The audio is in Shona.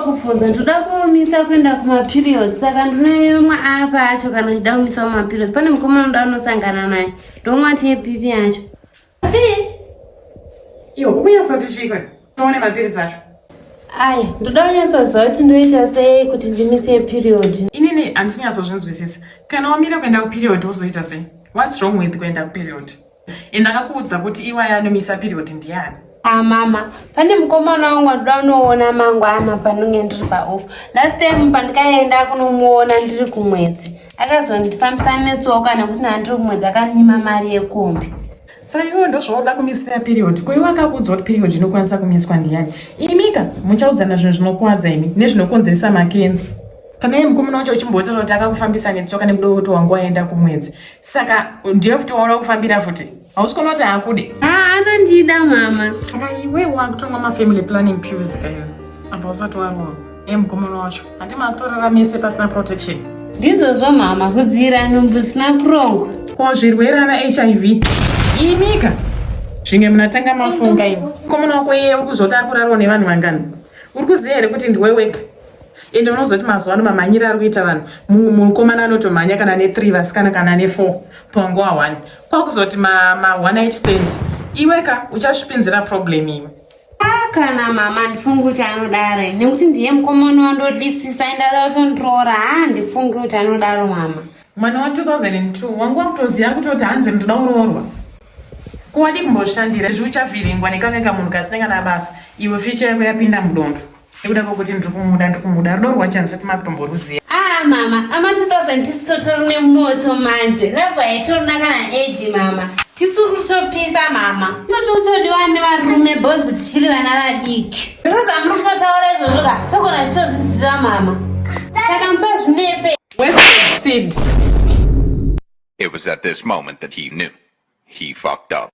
kubvunza, ndoda kuomisa kuenda kumaperiod, saka ndinoimwa apa acho kana ndichida kumisa kumaperiod. Pane mukomana unoda unosangana naye, ndomwa tii yeBP yacho. Tii? Iwe ukunyatsoti chikwe? Tione mapiritsi acho. Ai, ndoda kunyatsoziva kuti ndoita sei kuti ndimise period. Inini handinyatsozvinzwisisa. Kana wamira kuenda kuperiod wozoita sei? What's wrong with kuenda kuperiod? And ndakakuudza kuti iwaya anomisa period ndiani? Ah mama, pane mukomana wangu wandoda kunoona mangwana panonge ndiri paoff. Last time pandikaenda kunomuona ndiri kumwedzi, akazondifambisa netsoka nekuti ndandiri kumwedzi akanyima mari yekombi. Saka iwewe ndozvaunoda kumisira period. Ko iwe akakuudza kuti period inokwanisa kumiswa ndiani? Imika muchaudzana zvinhu zvinokwadza imi nezvinokonzeresa makenzi. Kana iye mukomana wacho uchimbotaura kuti akakufambisa netsoka nekuda kwekuti wanga waenda kumwedzi. Saka ndiye futi wauda kufambira futi. Hausi kuona kuti haakude? Ah, anondida mama. Saka iwe wakutomwa mafamily planning pills ka iwe. Apa usati waroorwa. Iye mukomana wacho. Handi makutorara mese pasina protection. Ndizvozvo mama, kudziira nhumbu isina kurongwa. Ko zvirwere ana HIV? Imika. Zvinge munatanga mafunga imi. Mukomana wako iye uri kuzoti ari kurarwa nevanhu vangani? Uri kuziva here kuti ndiwe wega? Ende unozoti mazuva ano mamhanyiro ari kuita vanhu, mukomana anotomhanya kana ne3 vasikana kana ne4 panguva 1. Kwakuzoti ma, ma one night stand. Iweka uchazvipinzira problem iwe. Ah, kana mama ndifungi kuti anodaro nekuti ndiye mukomana wandodisisa endada kutondiroora. Ha, ndifungi kuti anodaro mama. Mwana wa 2002 wangu wakutoziva kutoti hanzi ndoda kuroorwa. Ko wadii kumboshandira izvi uchavhiringwa nekamwe kamunhu kasina kana basa iwe future yako yapinda mudondo. Nekuda kwekuti ndiri kumuda ndiri kumuda rudo rwacho handisati makutomboruziva. Ah mama, ama 2000 tisu totori nemoto manje. Love haitorina kana age mama. Tisu kutopisa mama. Toti kutodiwa nevarume bozi tichiri vana vadiki. Zviro zvamuri kutotaura izvozvo ka, togona tichitozviziva mama. Saka musazvinetse. Wasted seed. It was at this moment that he knew. He fucked up.